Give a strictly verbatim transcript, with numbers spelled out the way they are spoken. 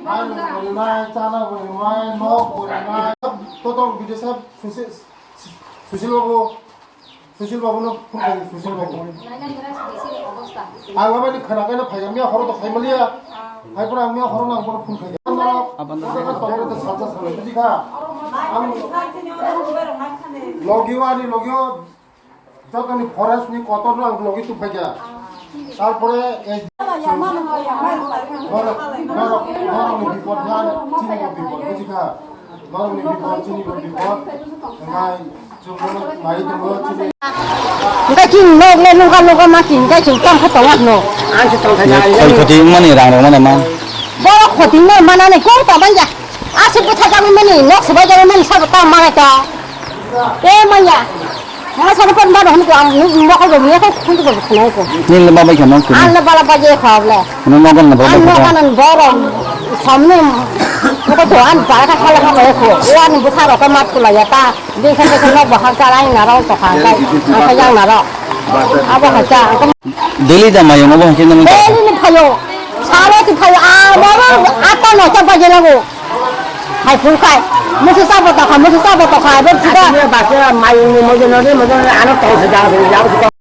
Mairung porinai, chana porinai, nok porinai, total bidesa Susil, Susil babu, Susil babu no phone khai, Susil babu. Ang abani khana kaina phaiga, miya horo to khaimaliya. Hai pura ang miya horo nang bono phone khai. Ang logi wani logi Jotoni forest ni kotor no ang logi tu phaikha. Tarpore S D, norok, norok, norok ni bipod na chini bo bipod, bujikha? Norok ni bipod, chini bo bipod. Nai, chwng bono nai tongo chini. Hingke chwng nok le nokha nokha ma chwng hingke chwng tong kha tongo no. Ang se tong kha. Khoi khoti mani rang rok mani man. Borok khoti no manani kok ta banja. Aswk bwtha jagwi mani, nok swbai jagwi mani, sabo ta manai ta. E manya. Masa ko pon ba hon ko ang mokol bo mia ko khun ko khunai ko. Nil ba bai khano ko. An bala ba je kha ble. No no gan ba. An no gan an borom. Samne ko to an ba ka khala khala ko. Wan bwtha ro ka mat ko la ya ta. Bini khe khe nok bahar cha lai na rok tokha, ang khe yang na rok. Abo hai cha. Daily da mayung abo hai khe nang. Daily ni phayo. Salo ti phayo. A baba atta noita baje lago. Hai phul khai. Musu sabo tokha, musu sabo tokha. Abo sida. Base mayung ni mojo nori mojo nori ano tong se ja.